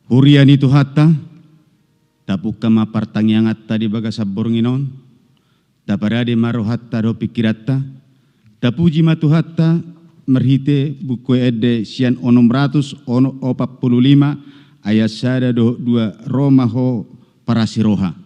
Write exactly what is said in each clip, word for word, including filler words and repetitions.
Huria ni Tuhanta, tapungka ma partangianganta di bagasan borngin on, taparade ma rohanta dohot pingkiranta, tapuji ma Tuhanta marhite Buku Ende sian onom ratus onom, opat pulu lima, ayat sada dohot dua, Ro ma ho parasi roha.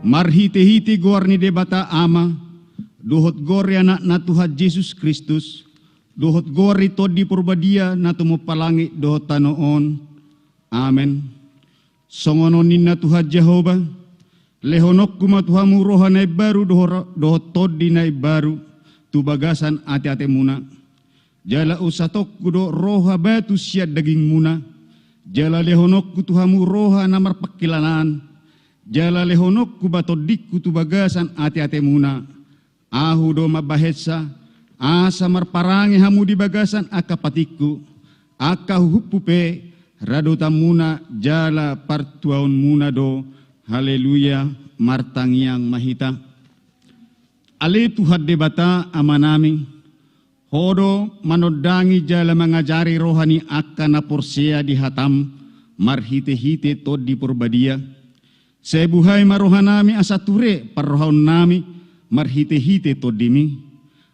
Marhitehite goar ni Debata Ama, dohot goar ni Anakna Tuhan Jesus Kristus, dohot goar ni Tondi Porbadia na tumompa langit dohot tano on. Amen. Songon on ninna Tuhan Jahowa: Lehononku ma tu hamu roha na imbaru dohor-, dohot tondi na imbaru tu bagasan ateatemuna. Jala unsatongku do roha batu sian dagingmuna. Jala lehononku tu hamu roha na marpangkilalaan. Jala lehononku ma tondingku tu bagasan ateatemuna. Ahu do mambahensa, asa marparange hamu di bagasan angka patikku, angka huhuthu pe, radotanmuna jala partuaonmuna do. Haleluya. Martangiang ma hita. Ale Tuhan Debata Amanami, Ho do manondangi jala mangajari roha ni angka na porsea di hataM marhitehite Tondi Porbadia. Sai buhai ma rohanami asa ture parrohaonnami marhitehite TondiMi.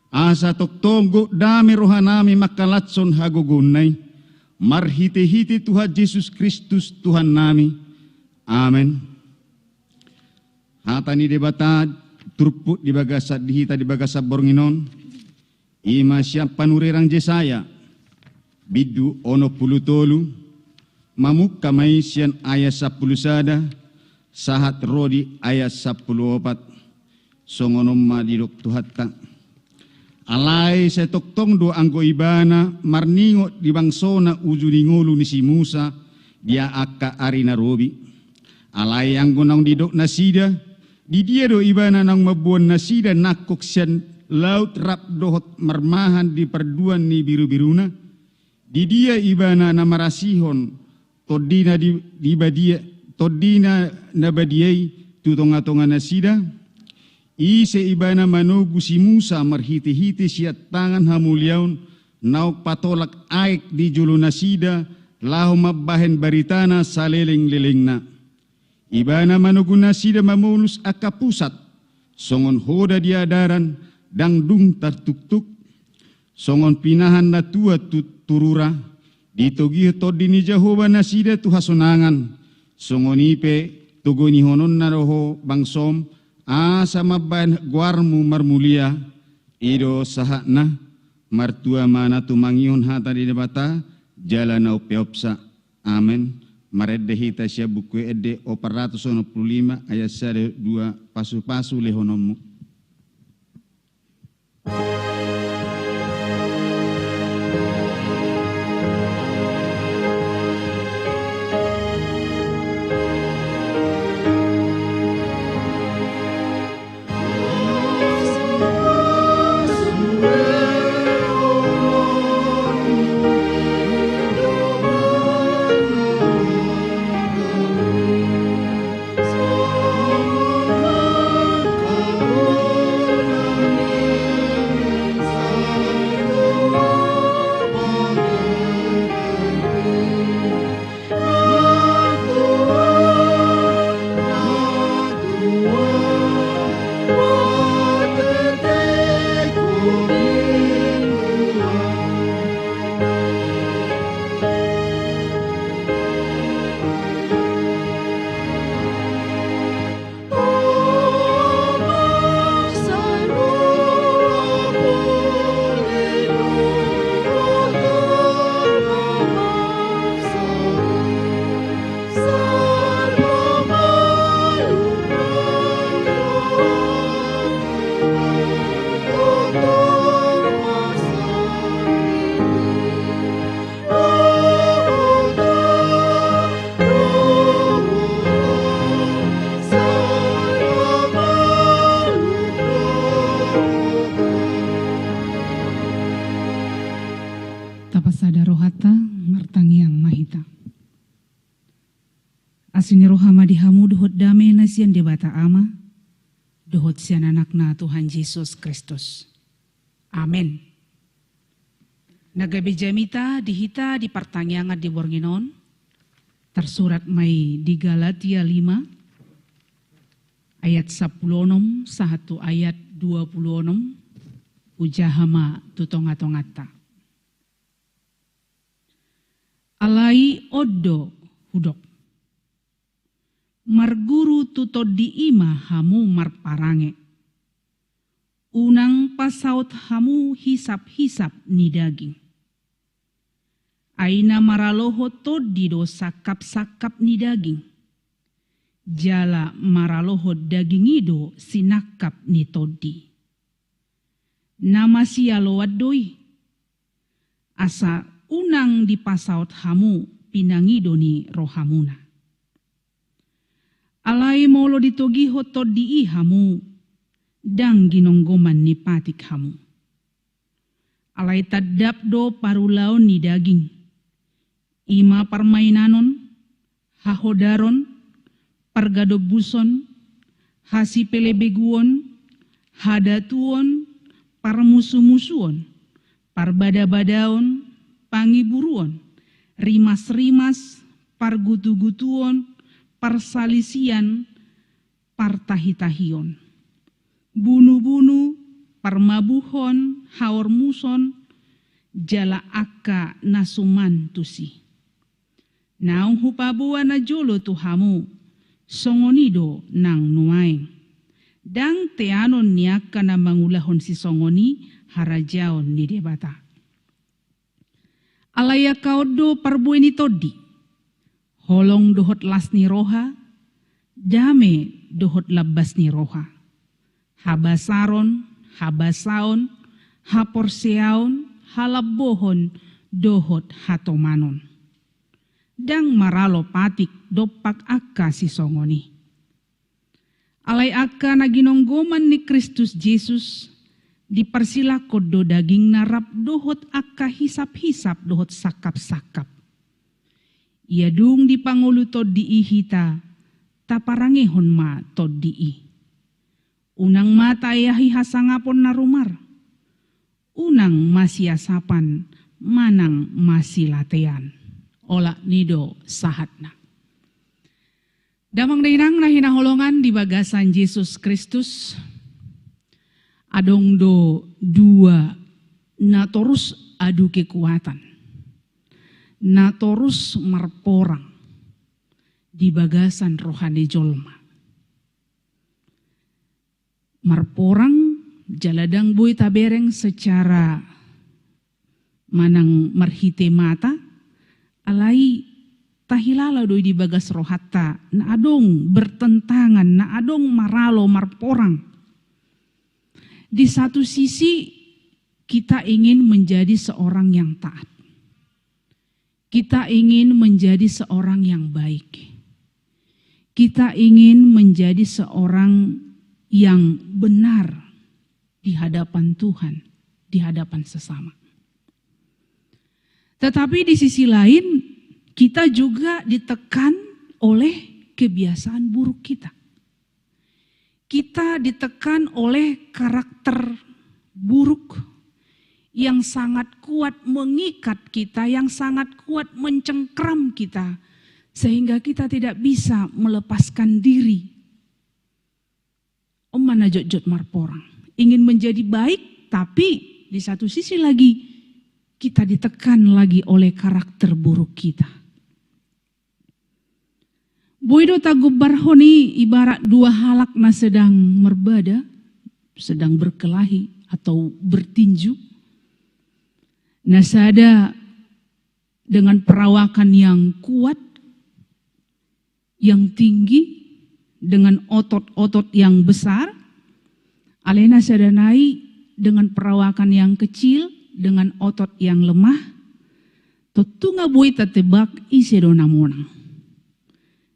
Asa tongtong gok dame rohanami mangkalashon hagogoonna i. Marhitehite Tuhan Jesus Kristus Tuhannami. Amen. Hata ni Debata turpuk di bagasan, di hita di bagasan borngin on. I ma sian panurirang Jesaya, bindu onom pulu tolu, mamungka ma i sian ayat sampulu sada, sahat ro di ayat sampulu opat, songon on ma didok Tuhanta. Alai sai tongtong do anggo ibana marningot di bangsona uju ni ngolu ni si Musa di angka ari na robi. Alai anggo naung didok nasida, di dia do ibana naung mamboan nasida nangkok sian laut rap dohot marmahan di parduan ni birubiruna? Di dia ibana na marasihon tondina di, di badia, tondina na badia i tu tongatonga nasida? Ise ibana manogu si Musa marhitehite sian tangan hamuliaon naung patolak aek di jolo nasida laho mambahen baritana salelenglelengna? Ibana manogu nasida mamolus angka pusat, songon hoda di adaran, ndang dung tartuktuk, songon pinahan na tua tu turura. Ditogihon Tondi ni Jahowa nasida tu hasonangan, songon i pe togonihononna do ho bangsoM, asa mambahen goarMu marmulia. I do sahatna. Martua ma na tumangihon hata ni Debata jala na umpeopsa. Amen. Marende hita sian Buku Ende opat ratus onom pulu lima ayat sada dua, pasupasu lehononmu. Asi ni roha ma di hamu dohot dame na sian Debata Ama, dohot sian Anakna Tuhan Jesus Kristus. Amen. Na gabe jamita di hita di partangiangan di borngin on, tarsurat ma i di Galatia lima, ayat sampulu onom sahat tu ayat dua pulu onom, hujaha ma tu tonga-tonganta. Alai on do hudok. Marguru tu Tondi i ma hamu marparange. Unang pasaut hamu hisap-hisap ni daging. Ai na maralohon Tondi do sangkap-sangkap ni daging. Jala maralohon daging i do sinangkap ni Tondi. Na masialoan do i. Asa unang dipasaut hamu pinangido ni rohamuna. Alai molo ditogihon Tondi i hamu, ndang ginonggoman ni patik hamu. Alai tandap do parulaon ni daging. I ma parmainanon, hahodaron, pargadombuson, hasipelebeguon, hadatuon, parmusumusuon, parbadabadaon, pangiburuon, rimasrimas, pargutugutuon, parsalisian, partahitahion, bunubunu, parmabuhon, haormuson, jala angka na suman tusi. Naung hupaboa najolo tu hamu, songon i do nang nuaeng. Ndang teanon ni angka na mangulahon sisongon i harajaon ni Debata. Alai angka on do parbue ni Tondi, holong dohot las ni roha, dame dohot lambas ni roha, habasaron, habasaon, haporseaon, halambohon, dohot hatomanon. Ndang maralo patik dompak angka sisongon i. Alai angka na ginonggoman ni Kristus Jesus, diparsilangkon do dagingna rap dohot angka hisap-hisap dohot sangkap-sangkap. Ia dung dipangolu Tondi i hita, taparangehon ma Tondi i. Unang ma taeahi hasangapon na rumar. Unang masiasapan manang masilatean. Olat ni do sahatna. Damang dainang na hinaholongan di bagasan Jesus Kristus, adong do dua na torus adu kekuatan, na torus marporang di bagasan roha ni jolma. Marporang jala ndang boi tabereng secara manang marhite mata, alai tahilala do i di bagas rohanta, na adong bertentangan, na adong maralo marporang. Di satu sisi, kita ingin menjadi seorang yang taat. Kita ingin menjadi seorang yang baik. Kita ingin menjadi seorang yang benar di hadapan Tuhan, di hadapan sesama. Tetapi di sisi lain, kita juga ditekan oleh kebiasaan buruk kita. Kita ditekan oleh karakter buruk yang sangat kuat mengikat kita, yang sangat kuat mencengkram kita, sehingga kita tidak bisa melepaskan diri. On ma na jotjot marporang. Ingin menjadi baik, tapi di satu sisi lagi kita ditekan lagi oleh karakter buruk kita. Boi do tagombarhon i ibarat dua halak na sedang marbada, sedang berkelahi atau bertinju. Na sada dengan perawakan yang kuat, yang tinggi, dengan otot-otot yang besar, alai na sada nai dengan perawakan yang kecil, dengan otot yang lemah, tontu nga boi tatebak ise do na monang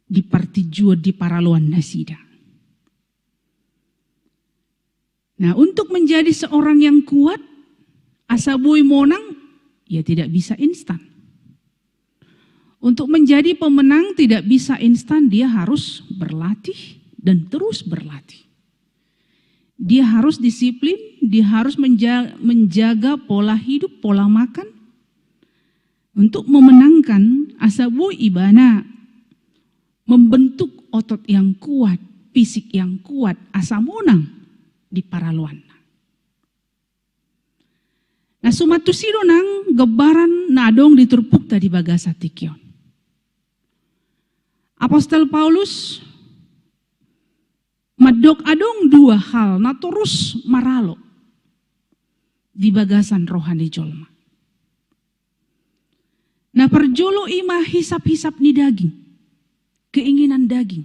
di partinjuon, di paraloan nasida. Nah, untuk menjadi seorang yang kuat, asa boi monang, ya tidak bisa instan. Untuk menjadi pemenang tidak bisa instan, dia harus berlatih dan terus berlatih. Dia harus disiplin, dia harus menja-, menjaga pola hidup, pola makan, untuk memenangkan asa boi ibana membentuk otot yang kuat, fisik yang kuat, asa monang di paraloanna. Nah, suman tusi do nang gambaran na adong di turpukta di bagasan tingki on. Apostel Paulus mandok adong dua hal na torus maralo di bagasan roha ni jolma. Na parjolo i ma hisap-hisap ni daging, keinginan daging.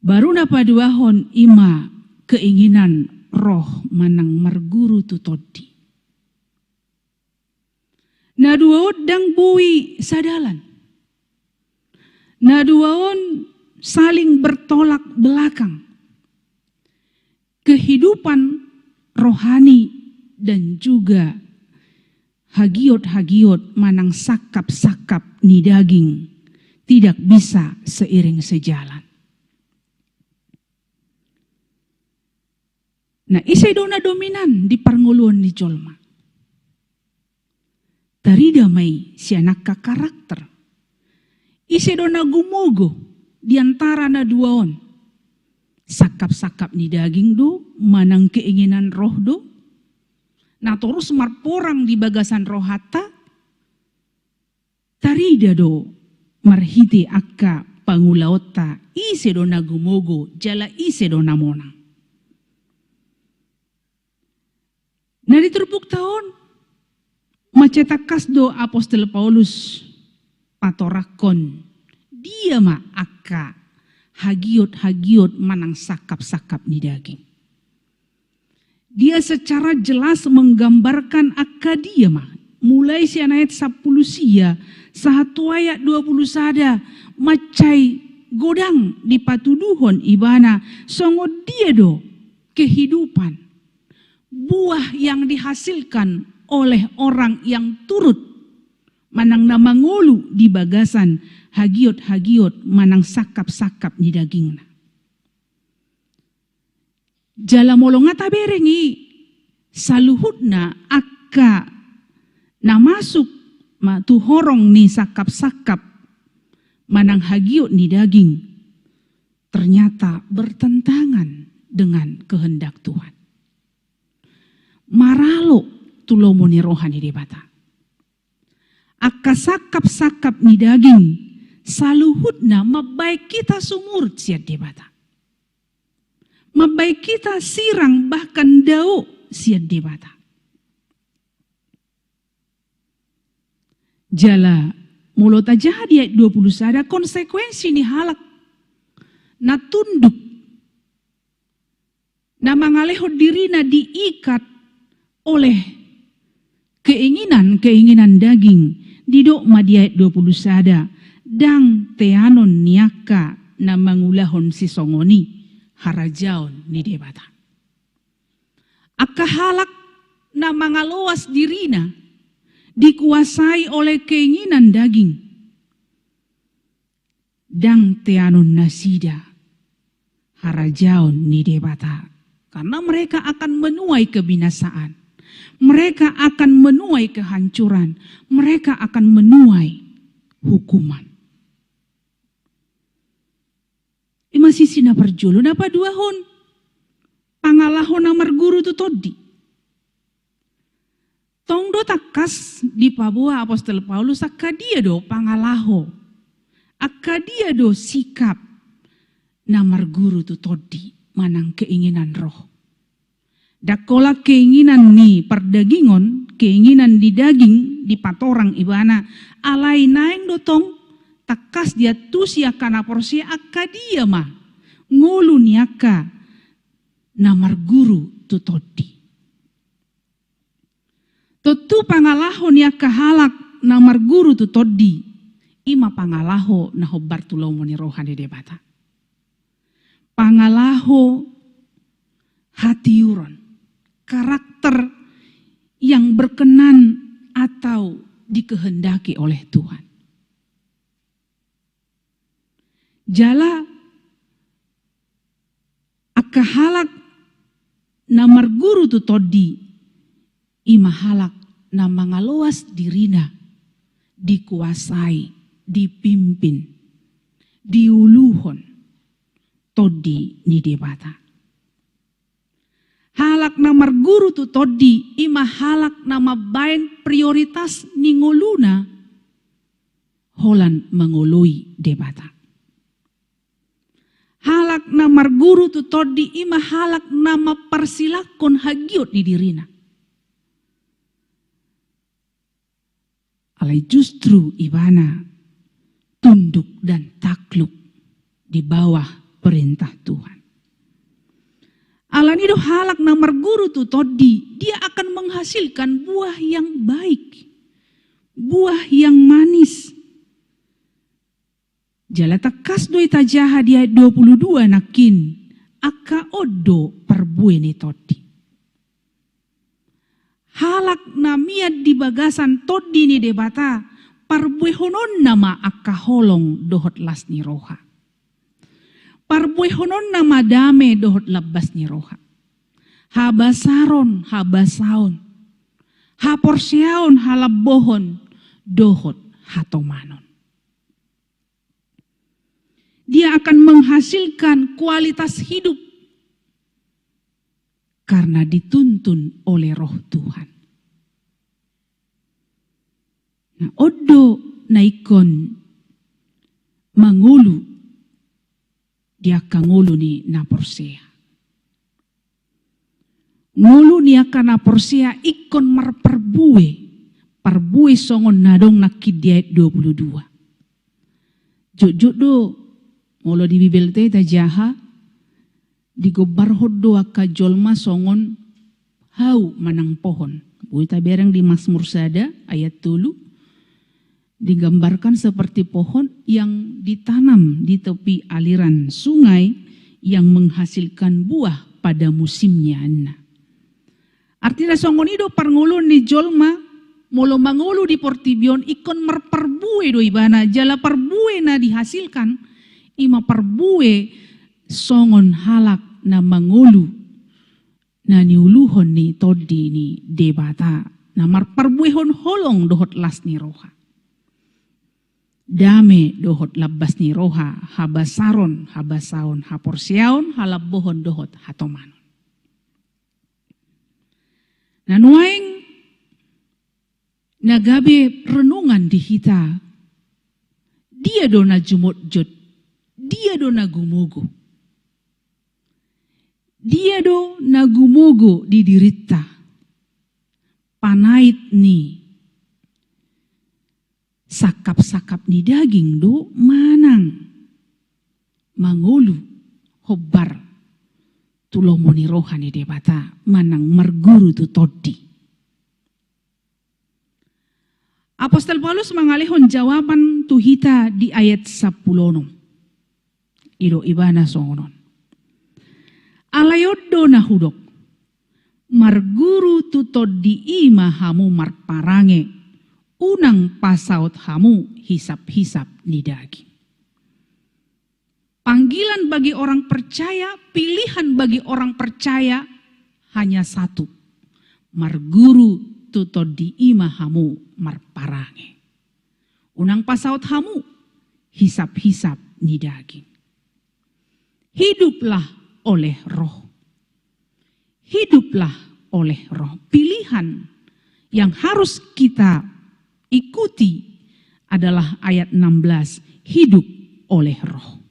Baru na paduahon i ma keinginan roh manang marguru tu tondi. Na dua on ndang boi sadalan. Na dua on saling bertolak belakang. Kehidupan rohani dan juga hagiot-hagiot manang sangkap-sangkap ni daging tidak bisa seiring sejalan. Nah, ise do na dominan di parngoluon ni jolma? Tarida ma i sian angka karakter. Ise do na gumogo di antara na dua on? Sangkap-sangkap ni daging do, manang keinginan roh do, na torus marporang di bagasan rohanta? Tarida do marhite angka pangulaonta, ise do na gumogo jala ise do na monang. Na di turpukta on, mansai tangkas do Apostel Paulus patorangkon dia ma angka hagiot-hagiot manang sangkap-sangkap ni daging. Dia secara jelas menggambarkan angka dia ma, mulai sian ayat sampulu sia sahat tu ayat dua pulu sada, mansai godang dipatuduhon ibana songon dia do kehidupan, buah yang dihasilkan oleh orang yang turut manang na mangolu di bagasan hagiot-hagiot manang sangkap-sangkap ni dagingna. Jala molo nga tabereng i, saluhutna angka na masuk ma tu horong ni sangkap-sangkap manang hagiot ni daging ternyata bertentangan dengan kehendak Tuhan. Maralo tu lomo ni roha ni Debata. Angka sangkap-sangkap ni daging saluhutna mambaen hita sumurut sian Debata. Mambaen hita sirang bahkan dao sian Debata. Jala molo tajaha di ayat dua pulu sada, konsekuensi ni halak na tunduk, na mangalehon dirina diikat oleh keinginan-keinginan daging, didok ma di ayat dua pulu sada, ndang teanon ni angka na mangulahon sisongon i harajaon ni Debata. Angka halak na mangaloas dirina dikuasai oleh keinginan daging, ndang teanon nasida harajaon ni Debata. Karena mereka akan menuai kebinasaan. Mereka akan menuai kehancuran. Mereka akan menuai hukuman. I ma sisi na parjolo. Na paduahon, pangalaho na marguru tu tondi. Tong do tangkas dipaboa Apostel Paulus angka dia do pangalaho, angka dia do sikap na marguru tu tondi manang keinginan roh. Ndang holan keinginan ni pardagingon, keinginan ni daging dipatorang ibana, alai naeng do tong tangkas diantusi angka na porsea angka dia ma ngolu ni angka na marguru tu tondi. Tontu pangalaho ni angka halak na marguru tu tondi, i ma pangalaho na hombar tu lomo ni roha ni Debata. Pangalaho hatiuron, karakter yang berkenan atau dikehendaki oleh Tuhan. Jala angka halak na marguru tu Tondi, i ma halak na mangaloas dirina, dikuasai, dipimpin, diuluhon Tondi ni Debata. Halak na marguru tu Tondi, i ma halak na mambaen prioritas ni ngoluna holan mangoloi Debata. Halak na marguru tu Tondi, i ma halak na mamparsilanghon hagiot ni dirina. Alai justru ibana tunduk dan takluk di bawah perintah Tuhan. Alani do halak na marguru tu Tondi, dia akan menghasilkan buah yang baik, buah yang manis. Jala tangkas do i tajaha di ayat dua puluh dua nangkin, angka on do parbue ni Tondi. Halak na mian di bagasan Tondi ni Debata, parbuehononna ma angka holong dohot las ni roha. Parbuehononna ma dame dohot lambas ni roha. Habasaron, habasaon. Haporseaon, halambohon, dohot hatomanon. Dia akan menghasilkan kualitas hidup karena dituntun oleh Roh Tuhan. Nah, on do na ingkon mangolu di angka ngolu ni na porsea. Ngolu ni angka na porsea ingkon marparbue, parbue songon na adong nangkin di ayat dua puluh dua. Jotjot do, molo di Bibelta i tajaha, digombarhon do angka jolma songon hau manang pohon. Boi tabereng di Mazmur sada ayat tolu, digambarkan seperti pohon yang ditanam di tepi aliran sungai yang menghasilkan buah pada musimnya, ninna. Artina songon i do parngoluon ni jolma, molo mangolu di portibi on ingkon marparbue do ibana, jala parbue na dihasilkan, i ma parbue songon halak na mangolu na niuluhon ni Tondi ni Debata, na marparbuehon holong dohot las ni roha. Dame dohot lambas ni roha, habasaron, habasaon, haporseaon, halambohon dohot hatomanon. Na nuaeng na gabe renungan di hita, dia do na jumotjot, dia do na gumogo. Dia do na gumogo di dirinta? Panait ni sangkapsangkap ni daging do manang mangolu hombar tu lomo ni roha ni Debata manang marguru tu Tondi? Apostel Paulus mangalehon jawaban tu hita di ayat sampulu onom. I do ibana songon on. Alai on do na hudok, marguru tu Tondi i ma hamu marparange, unang pasaut hamu hisaphisap ni daging. Panggilan bagi orang percaya, pilihan bagi orang percaya hanya satu. Marguru tu Tondi i ma hamu marparange. Unang pasaut hamu hisaphisap ni daging. Hiduplah oleh Roh. Hiduplah oleh Roh. Pilihan yang harus kita ikuti adalah ayat enam belas, hidup oleh Roh.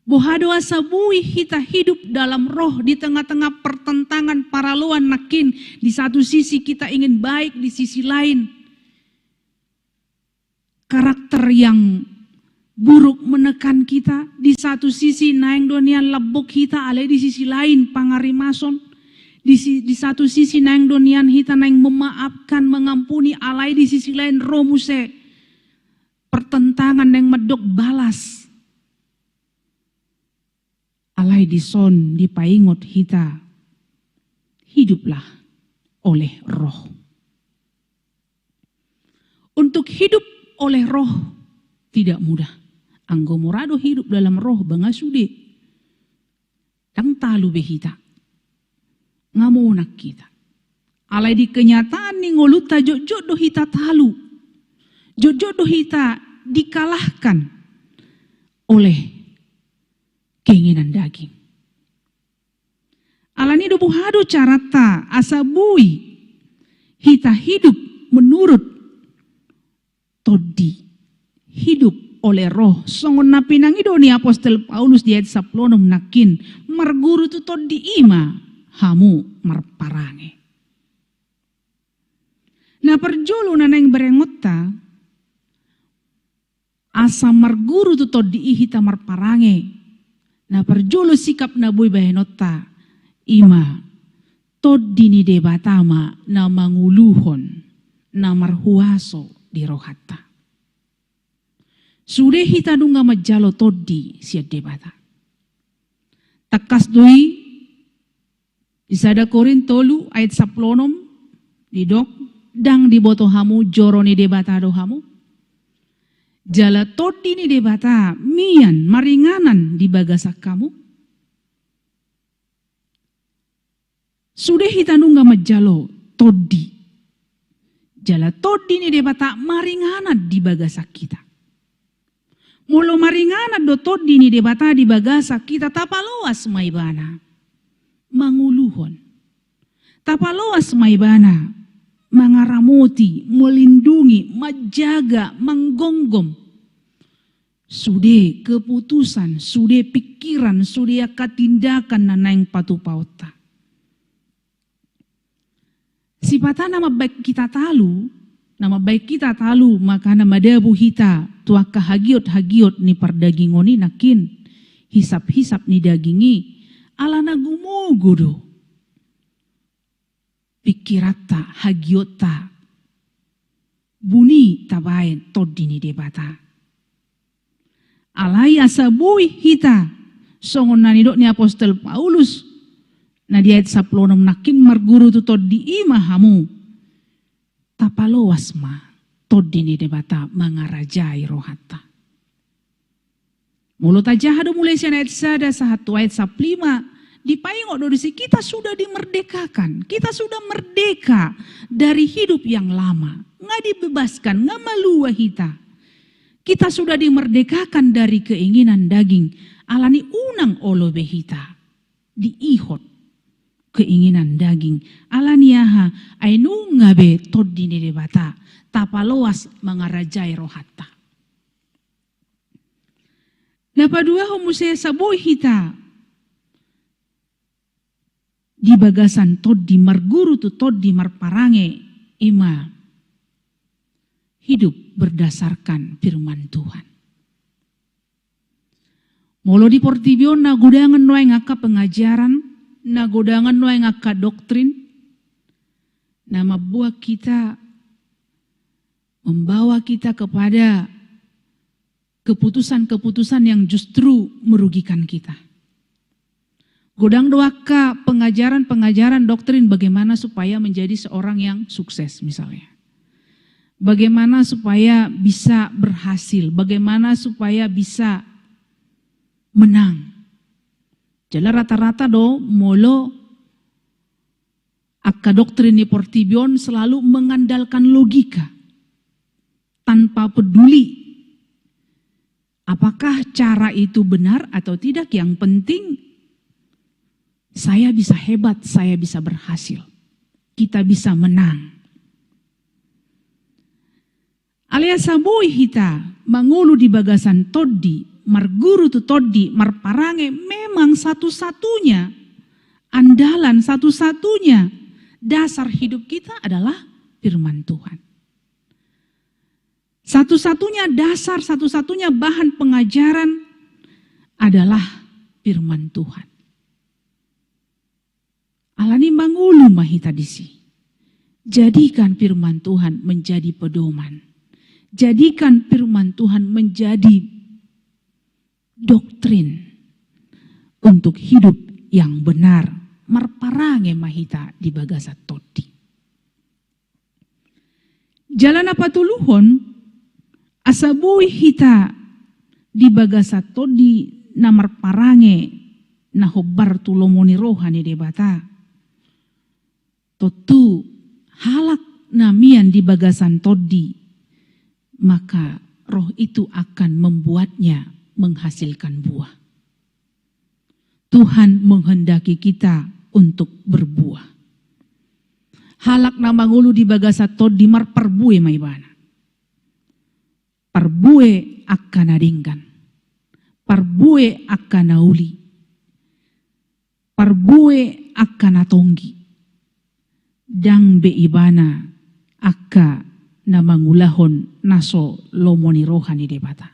Boha do asa boi hita hidup dalam Roh di tengah-tengah pertentangan, paraloan nangkin? Di satu sisi kita ingin baik, di sisi lain karakter yang buruk menekan kita. Di satu sisi naeng do nian lambok hita, alai di sisi lain pangarimason. Di, si, di satu sisi naeng do nian hita naeng memaafkan, mengampuni, alai di sisi lain ro muse pertentangan naeng mandok balas. Alai dison dipaingot hita, hiduplah oleh Roh. Untuk hidup oleh Roh tidak mudah. Anggo mora do hidup dalam Roh, ba nga sude. Ndang talu be hita. Nga monang hita. Alai di kenyataan ni ngolunta jotjot do hita talu. Jotjot do hita dikalahkan oleh keinginan daging. Alani do boha do caranta asa boi hita hidup menurut Tondi, hidup oleh Roh, songon na pinangido ni apostel Paulus di ayat sampulu onom nangkin, marguru tu Tondi i ma hamu marparange. Na parjolo na naeng berengonta, asa marguru tu Tondi i hita marparange. Na parjolo sikap na boi bahenonta, i ma Tondi ni Debata ma na manguluhon, na marhuaso di rohanta. Sude hita nunga manjalo tondi sian Debata. Tangkas do i, di sada Korint tolu ayat sampulu onom didok, ndang diboto hamu joro ni Debata do hamu? Jala Tondi ni Debata mian maringanan di bagasan hamu. Sude hita nunga manjalo tondi. Jala Tondi ni Debata maringanan di bagasan hita. Molo maringanan do Tondi ni Debata di bagasan hita, tapaloas ma ibana manguluhon. Tapaloas ma ibana mangaramoti, melindungi, manjaga, manggomgom sude keputusan, sude pikiran, sude angka tindakan na naeng patupaonta. Sipata na mambaen hita talu, na mambaen hita talu, maka na madabu hita tu angka hagiot-hagiot ni pardagingon i nangkin, hisap-hisap ni daging i, ala na gumogo do pikiranta, hagiotta, buni tabaen Tondi ni Debata. Alai asa boi hita, songon na nidok ni apostel Paulus, na di ayat sampulu onom nangkin, marguru tu Tondi i ma hamu, tapaloas ma Tondi ni Debata mangarajai rohanta. Molo tajaha do mulai sian ayat sada sahat tu ayat sampulu lima, dipaingot do disi, kita sudah dimerdekakan, kita sudah merdeka dari hidup yang lama, nga dibebaskan, nga malua hita. Kita sudah dimerdekakan dari keinginan daging, alani unang olo be hita diihot keinginan daging. Alani aha? Ai nunga be Tondi ni Debata tapaloas mangarajai rohanta. Na paduahon muse asa boi hita di bagasan tondi, marguru tu tondi, marparange, i ma hidup berdasarkan firman Tuhan. Molo di portibi on na godangan nuaeng angka pengajaran, na godangan nuaeng angka doktrin, na mambuat kita, membawa kita kepada keputusan-keputusan yang justru merugikan kita. Godang do angka pengajaran-pengajaran doktrin bagaimana supaya menjadi seorang yang sukses, misalnya. Bagaimana supaya bisa berhasil, bagaimana supaya bisa menang. Jala rata-rata do molo angka doktrin ni portibi on selalu mengandalkan logika, tanpa peduli apakah cara itu benar atau tidak, yang penting saya bisa hebat, saya bisa berhasil, kita bisa menang. Alai asa boi hita mangolu di bagasan tondi, marguru tu tondi, marparange, memang satu-satunya andalan, satu-satunya dasar hidup kita adalah firman Tuhan. Satu-satunya dasar, satu-satunya bahan pengajaran adalah firman Tuhan. Alani mangolu ma hita disi. Jadikan firman Tuhan menjadi pedoman. Jadikan firman Tuhan menjadi doktrin untuk hidup yang benar. Marparange ma hita di bagasan tondi. Jala na patoluhon, asa boi hita di bagasan tondi na marparange na hombar tu lomo ni roha ni Debata. Tontu halak na mian di bagasan tondi, maka roh itu akan membuatnya menghasilkan buah. Tuhan menghendaki kita untuk berbuah. Halak na mangolu di bagasan tondi marparbue ma ibana. Parbue angka na denggan. Parbue angka na uli. Parbue angka na tonggi. Ndang be ibana angka na mangulahon na so lomo ni roha ni Debata.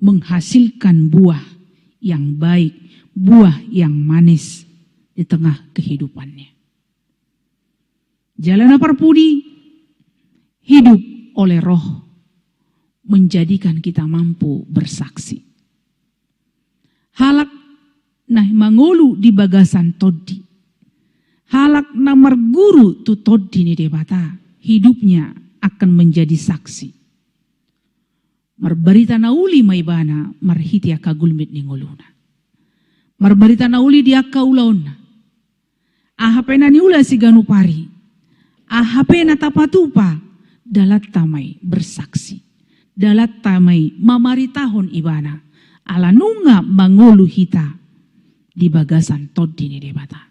Menghasilkan buah yang baik, buah yang manis di tengah kehidupannya. Jala na parpudi, hidup oleh Roh menjadikan kita mampu bersaksi. Halak na mangolu di bagasan tondi, halak na marguru tu tondi ni Debata, hidupnya akan menjadi saksi. Marbarita na uli ma ibana marhite angka gulmit ni ngoluna. Marbarita na uli di angka ulaonna. Aha pe na niula siganup ari, aha pe na tapatupa, dalanta ma i bersaksi. Dalanta ma i mamaritahon ibana, ala nunga mangolu hita di bagasan tondi ni Debata.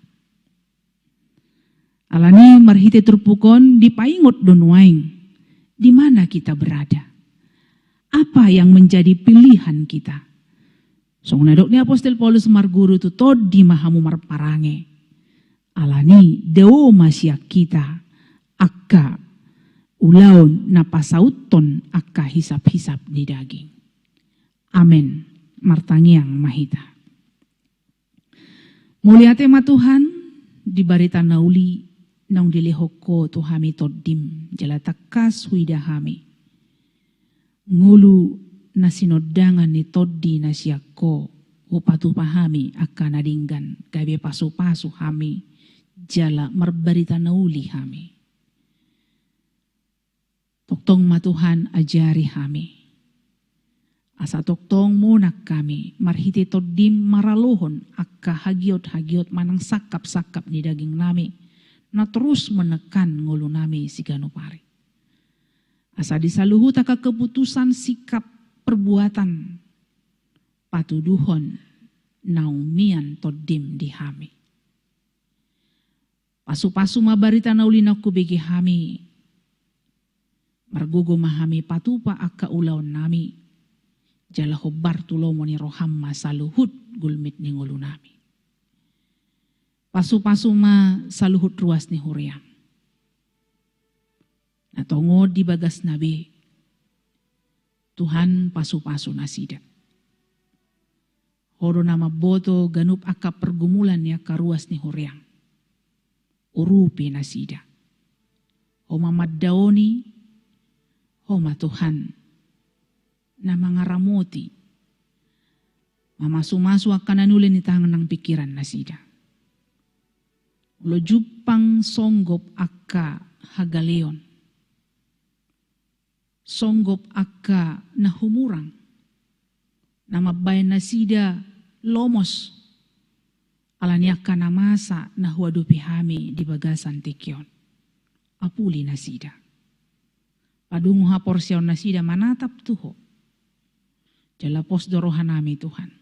Alani marhite turpuk on dipaingot do nuaeng di mana kita berada. Apa yang menjadi pilihan kita? Songon na didok ni apostel Paulus, marguru tu tondi ma hamu marparange. Alani dao ma sian hita angka ulaon na pasauthon angka hisap-hisap ni daging. Amen. Martangiang ma hita. Mauliate ma Tuhan, di barita na uli naung dilehon Ho tu hami tondim, jala tangkas huida hami ngolu na sinondangan ni tondi na sian Ho, hupatupa hami angka na denggan, gabe pasu-pasu hami, jala marbarita na uli hami. Tongtong ma Tuhan ajari hami, asa tongtong monang hami marhite tondim maralohon angka hagiot-hagiot manang sangkap-sangkap ni daging nami na torus menekan ngolu nami siganup ari. Asa di saluhut angka keputusan, sikap, perbuatan, patuduhon naung mian tondim di hami. Pasu-pasu ma barita na uli naung hubege hami. Margogo ma hami patupa angka ulaon nami, jala hombar tu lomo ni roham ma saluhut gulmit ni ngolu nami. Pasu-pasu ma saluhut ruas ni huriam. Na tongon di bagasna be, Tuhan, pasu-pasu nasida. Ho do na mamboto ganup angka pergumulan ni angka ruas ni huriam. Urupi nasida. Ho ma mandaoni, Ho ma Tuhan na mangaramoti, mamasu-masu angka na niula ni tangan nang pingkiran nasida. Molo jumpang songgop angka hagaleon, songgop angka na humurang, na mambaen nasida lomos, alani angka na masa na huadopi hami di bagasan tingki on. Apuli nasida. Padungo haporseaon nasida manatap tu Ho. Jala pos do roha nami, Tuhan.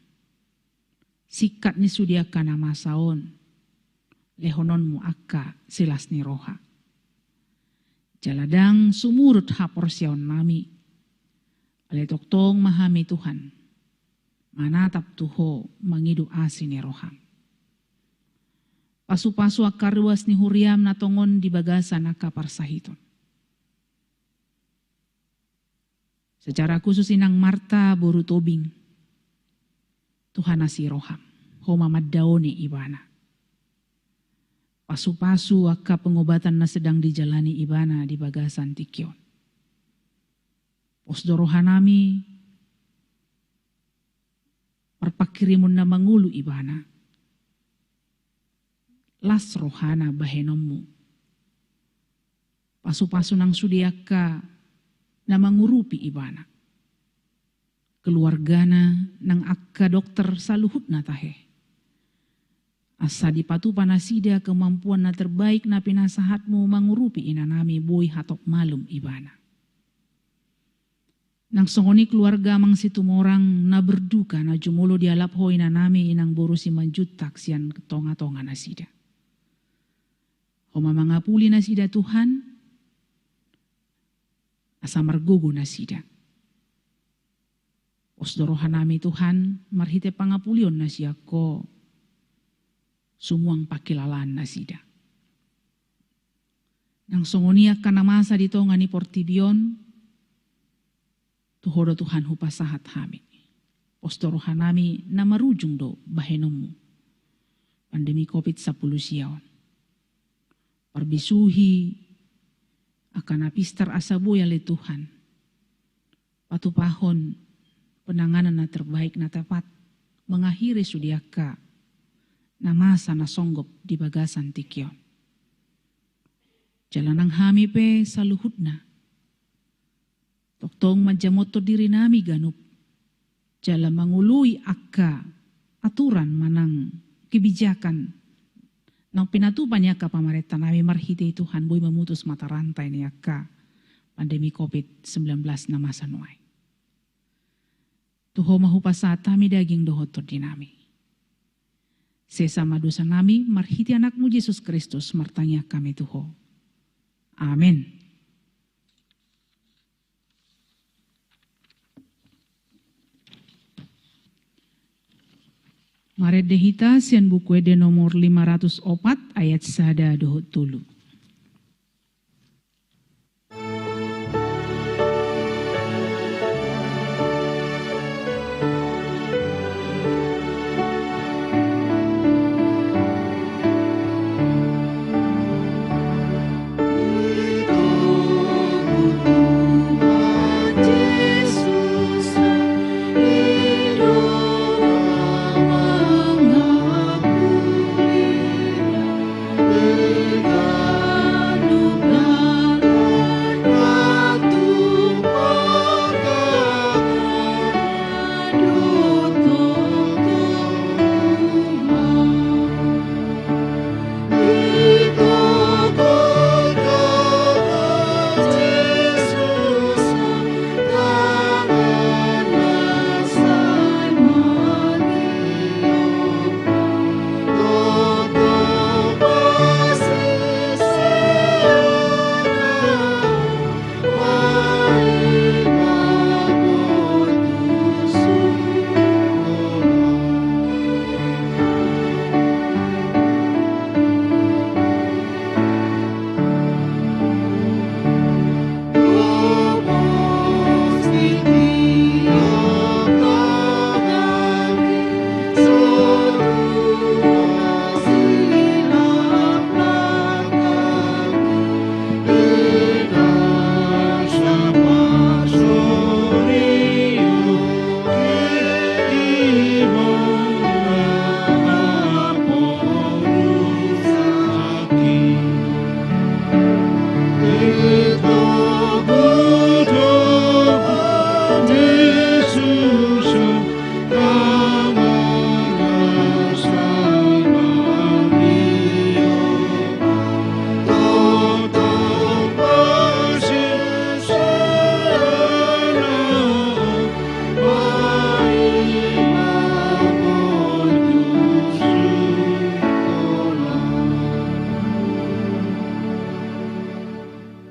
Singkat ni sude angka na masa on, lehononmu angka silas ni roha. Jala ndang sumurut haporseaon nami, alai tongtong ma hami, Tuhan, manatap tu Ho mangido asi ni roham. Pasu-pasu angka ruas ni huriam na tongon di bagasan angka parsahiton. Secara khusus inang Marta boru Tobing. Tuhan, asi roham, Ho ma mandaoni ibana. Pasu-pasu angka pengobatan na sedang dijalani ibana di bagasan tingki on. Pos do roha nami, marpanghirimon na mangolu ibana. Las rohana bahenonmu. Pasu-pasu nang sude angka na mangurupi ibana, keluargana, nang angka dokter saluhutna tahe. Asa dipatupa nasida kemampuan na terbaik na pinasahatmu mangurupi inanami boi hatop malum ibana. Nang songon i keluarga Amang Situmorang na berduka na jumolo dialap Ho inanami inang boru Simanjuntak sian tonga-tonga nasida. Ho ma mangapuli nasida Tuhan, asa margogo nasida. Pos do rohanami Tuhan, marhite pangapulion na sian Ho, sumuang pangkilalaan nasida. Nang songon i angka na masa di tonga ni portibi on, tu Ho do Tuhan hupasahat hami. Pos do rohanami na marujung do bahenonmu pandemi covid sampulu sia on. Parbisuhi angka na pistar asa boi ale Tuhan patupahon penanganan na terbaik na tepat, mengakhiri sude angka na masa na songgop di bagasan tingki on. Jala nang hami pe saluhutna tongtong manjamothon dirinami ganup jala mangoloi angka aturan manang kebijakan naung pinatupa ni angka pamarentanami marhite i Tuhan boi memutus mata rantai ni angka pandemi covid sembilan belas na masa nuaeng. Tu Ho ma hupasahat hami daging dohot tondinami. Sesa ma dosanami marhite Anakmu Jesus Kristus martangiang hami tu Ho. Amen. Marende hita sian Buku Ende nomor lima ratus opat ayat sada dohot tolu.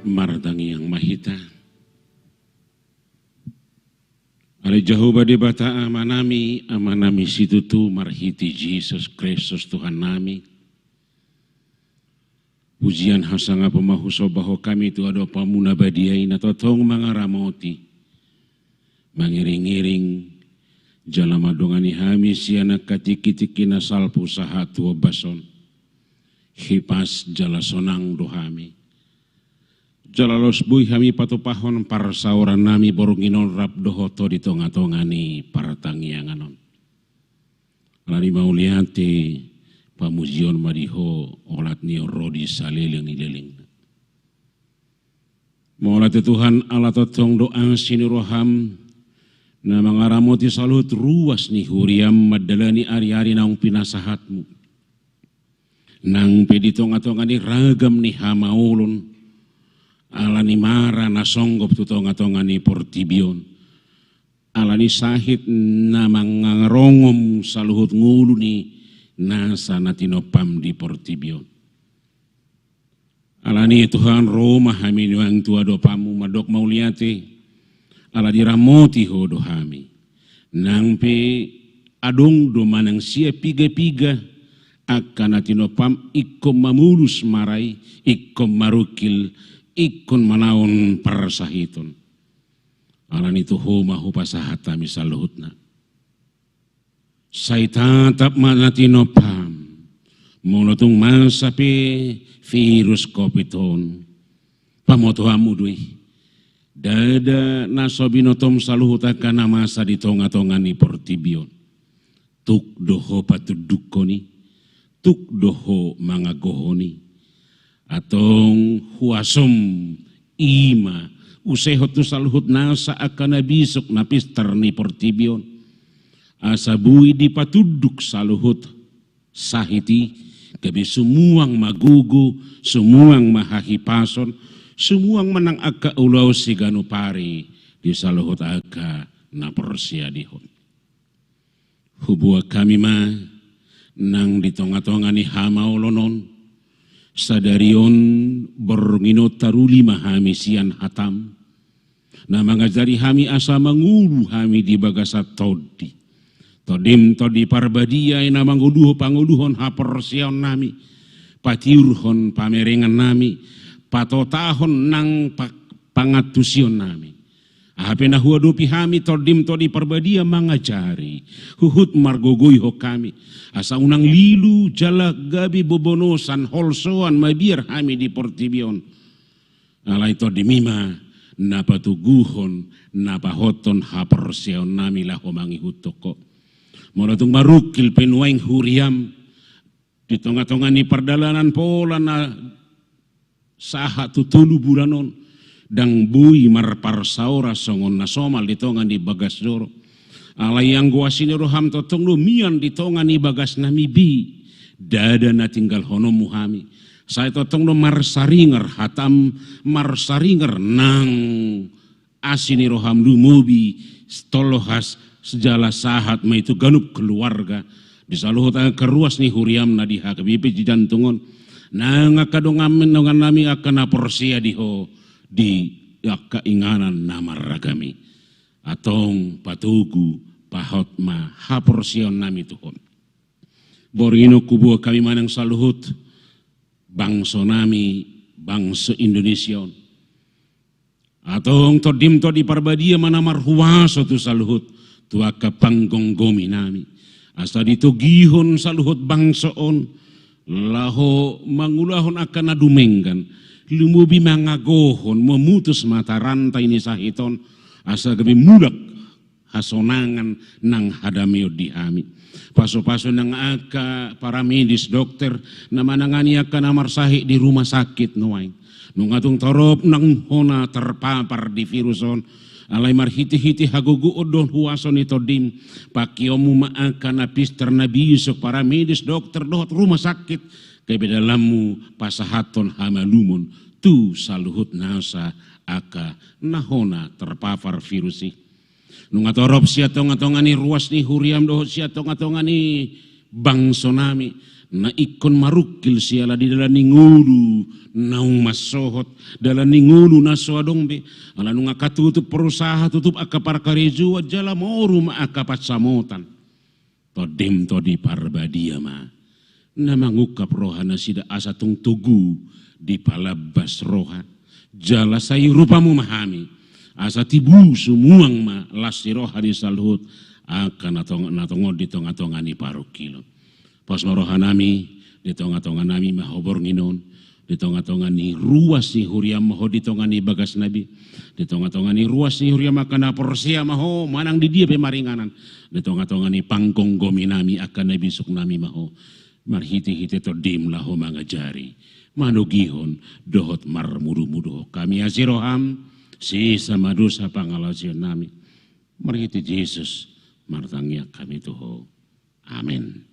Martangiang ma hita. Ale Jahowa Debata Amanami, Amanami situtu marhite Jesus Kristus Tuhannami. Pujian hasangapon ma husombahon hami tu adopanMu na badia i na tongtong mangaramoti, mangiring-iring, jala mandongani hami sian angka tingki-tingki na salpu sahat tu ombas on. Hipas jala sonang do hami. Jala laos boi hami patupahon parsaorannami borngin on rap dohot Ho di tonga-tonga ni partangiangan on. Alani mauliate pamujion ma di Ho olat ni on ro di saleleng ni lelengna. Mauliate Tuhan, ala tongtong do asi ni roham na mangaramoti saluhut ruas ni huriam mandalani ari-ari naung pinasahatmu. Nang pe di tonga-tonga ni ragam ni hamaolon, ala ni mara na songgop tu tonga-tonga ni portibi on, ala ni sahit na mangarongom saluhut ngolu ni nasa na tinompam di portibi on. Ala ni i Tuhan, ro ma hami nuaeng tu adopanmu mandok mauliate, ala diramoti ho do hami. Nang pe adong do manang sia piga-piga angka na tinompam ingkon mamolus marai, ingkon marungkil, ingkon manaon parsahiton. Ala ni i tu ho ma hupasahat hami saluhutna. Sai tatap ma na tinompam, molo tung masa pe virus covid on, pamotoanmu do i. Ndada na so binotom saluhut angka na masa di tonga-tonga ni portibi on. Tuk do ho patundukhon i, tuk do ho mangagohon i. Antong huasom i ma usehon tu saluhut nasa angka na bisuk na pistar ni portibi on. Asa boi dipatunduk saluhut sahit i, gabe sumuang ma gogo, sumuang ma hahipason, sumuang ma nang angka ulaon siganup ari di saluhut angka na porsea di ho. Huboan hami ma nang di tonga-tonga ni hamaolon on, sadari on borngin on taruli ma hami sian hatam, na mangajari hami asa mangolu hami di bagasan Tondi. Tondim Tondi Parbadia i na mangoluhon, pangoluhon haporseaonnami, patiurhon pamerengannami, patotahon nang pa-, pangantusionnami. Aha pe na huadopi hami, Tondim Tondi Parbadia mangajari, huhut margogoihon hami, asa unang lilu jala gabe bobonosan, holsoan, mabiar hami di portibi on. Alai Tondim i ma na patoguhon, na pahothon haporseaonnami laho mangihuthon ho. Molo tung marungkil pe nuaeng huriam di tonga-tonga ni pardalanan pola na sahat tu tolu bulan on, ndang boi marparsaoran songon na somal di tonga ni bagas joro. Alai anggo asi ni roham tongtong do mian di tonga ni bagasnami be, ndada na tinggalhononmu hami. Sai tongtong do marsaringar hatam, marsaringar nang asi ni roham lumobi, tolhas, jala sahat ma i tu ganup keluarga, di saluhut angka ruas ni huriam na di H K B P Cijantung on, nang angka dongan, dongannami angka na porsea di ho di angka inganan na marragam i. Antong patogu, pahot ma haporseaonnami tu ho. Borngin on huboan hami ma nang saluhut bangsonami, bangso Indonesia on. Antong Tondim Tondi Parbadia ma na marhuaso tu saluhut, tu angka panggomgominami. Asa ditogihon saluhut bangso on, laho mangulahon angka na dumenggan, lumobi mangagohon, memutus mata rantai ni sahit on, asa gabe mulak hasonangan nang hadameon di hami. Pasupasu nang angka paramedis, dokter, na manangani angka na marsahit di rumah sakit nuaeng. Nunga tung torop nang hona terpapar di virus on. Alai marhitehite hagogoon dohot huaso ni Tondim, pangkeonmu ma angka na pistar, na bisuk, paramedis, dokter, dohot rumah sakit, gabe dalanmu pasahathon hamalumon tu saluhut nasa angka na hona terpapar virus i. Nunga torop sian tonga-tonga ni ruas ni huriam dohot sian tonga-tonga ni bangsonami, na ingkon marungkil siala di dalan ni ngolu naung mansohot, dalan ni ngolu na so adong be, ala nunga katutup perusaha, tutup angka parkarejoan, jala moru ma angka pansamotan. Tondim Tondi Parbadia ma na mangungkap roha nasida asa tung togu dipalambas roha. Jala sai rupamu ma hami, asa tibu sumuang ma las ni roha di saluhut angka na tong-, na tongon di tonga-tonga ni parungkilon. Pos ma rohanami di tonga-tonganami ma ho borngin on, di tonga-tonga ni ruas ni huriam ma ho, di tonga ni bagasnami, di tonga-tonga ni ruas ni huriam angka na porsea ma ho, manang di dia pe maringanan, di tonga-tonga ni panggomgominami angka na bisuknami ma ho, marhitehite Tondim laho mangajari, manogihon dohot marmudumuduhon hami. Asi roham, sesa ma dosa pangalaosionnami. Marhite Jesus martangiang hami tu Ho. Amen.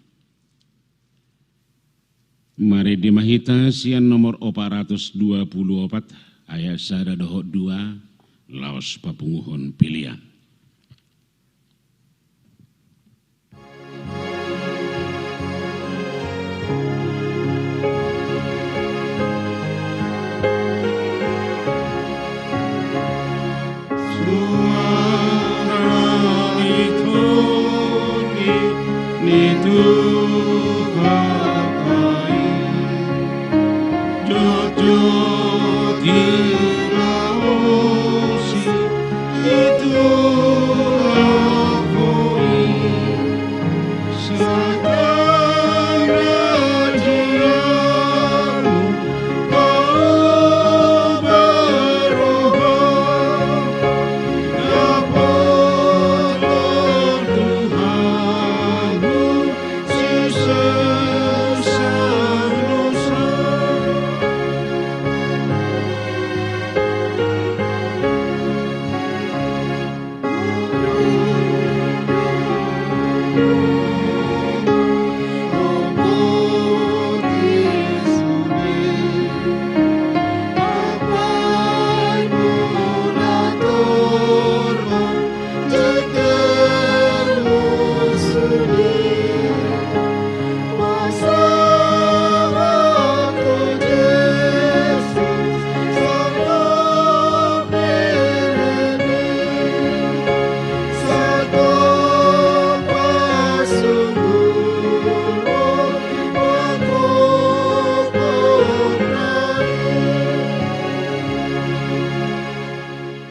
Marende ma hita sian nomor opat ratus dua pulu opat, ayat sada dohot dua, laos papunguhon pelean.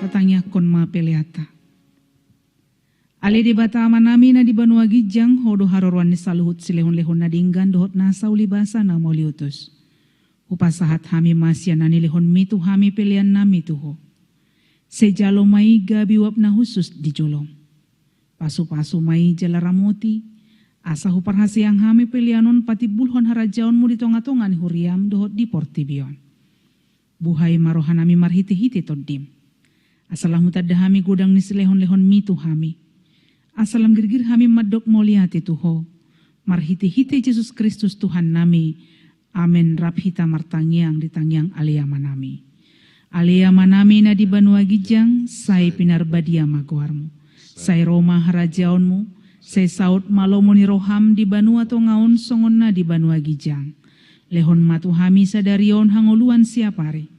Tatangiangkon ma peleanta. Ale Debata Amanami na di banua ginjang, Ho do haroroan ni saluhut silehonlehon na denggan dohot nasa ulibasa na mauliutus. Hupasahat hami ma sian na nilehonmi tu hami peleannami tu Ho. Sai jalo ma i gabe uap na hushus di jolom. Pasupasu ma i jala ramoti, asa huparhaseang hami pelean on patimbulhon harajaonmu di tongatonga ni huriam dohot di portibi on. Buhai ma rohanami marhitehite Tondim. Asa lam hutanda hami godang ni silehonlehonmi tu hami. Asa lam girgir hami mandok mauliate tu Ho. Marhitehite Jesus Kristus Tuhannami. Amen. Rap hita martangiang di tangiang Ale Amanami. Ale Amanami na di banua ginjang, sai pinarbadia ma goarmu. Sai ro ma harajaonmu, sai saut ma lomo ni roham di banua tonga on songon na di banua ginjang. Lehon ma tu hami sadari on hangoluan siapari.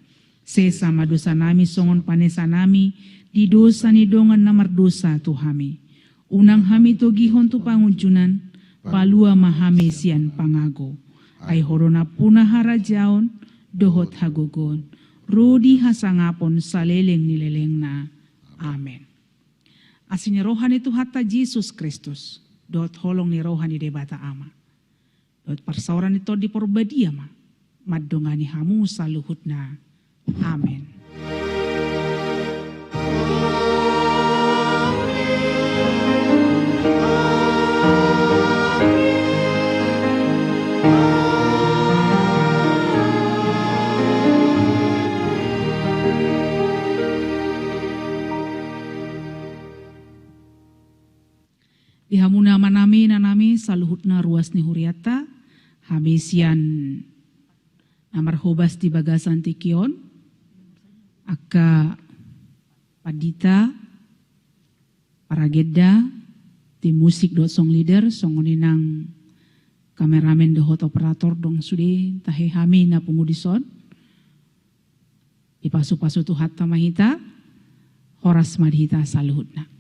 Sesa ma dosanami songon panesanami di dosa ni dongan na mardosa tu hami. Unang hami togihon tu pangunjunan, palua ma hami sian pangago. Ai Ho do nampuna harajaon, dohot hagogoon, ro di hasangapon saleleng ni lelengna. Amen. Asi ni roha ni Tuhanta Jesus Kristus, dohot holong ni roha ni Debata Ama, dohot parsaoran ni Tondi Porbadia ma mandongani hamu saluhutna. Amen. Di hamu na amanami, inanami, saluhutna ruas ni hurianta, hami sian na marhobas di bagasan tingki on, angka pandita, paragenda, tim musik dohot song leader, songon i nang kameramen dohot operator, dung sude tahe hami na pungu dison. Dipasupasu Tuhanta ma hita, horas ma di hita saluhutna.